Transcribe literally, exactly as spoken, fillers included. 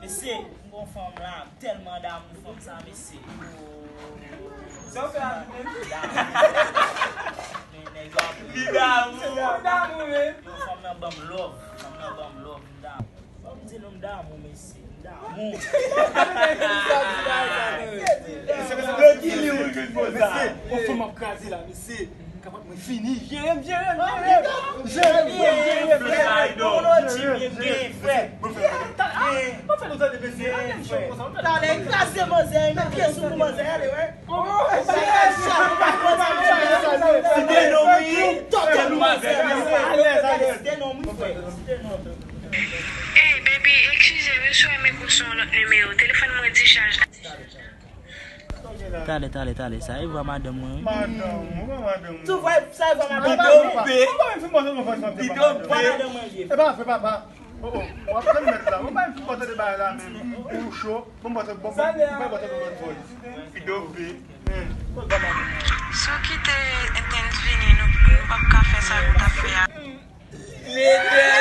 Mesye, m gon fanm la, m tèlman damou fanm sa, mesye. Sa w fè avè l? Damou. Men nèg yo ap ri. Li damou. Se yon damou, men. Yo, fanm nan ban m love. Fanm nan ban m love, m damou. Ban m di nou m damou, mesye. M damou. Yo, ki li ou jwenn pou sa? Mesye, yon fanm ap kraze la, mesye. Kapot mwen fini. Jere m, jere m, jere m. Jere m, jere m, jere m. Bon, non, Jimmy, m genyen frè. Pa fè nou tande, mesye. Talè, kraze manzè, met pye sou kou manzè, ale, wè. Site non wi, tòtè nou manzè. Alèz, alèz. Site non wi, frè. Site non. Ey, baby, eskize wi, si w renmen kou sou yon lòt nimewo, telefòn mwen dichaj la. Talè, talè, talè, sa e vwa madanm mwen wi. Madanm, ou pa madanm. Tou vwa, sa e vwa madanm. Bidon B. Ou pa menm fin pase yon vwa madanm. Bidon B. Vwa madanm mwen ye. E pa vre, papa. Oh, oh, w ap fè m mèt la. Ou pa menm fin pase de bagay la menm. Ou cho. Bon, m pase, bon, bon, m pase yon lòt vwa. Bidon B. Si w kite Entens vini, nou, nou p ap ka fè sa nou t ap fè a. Lede!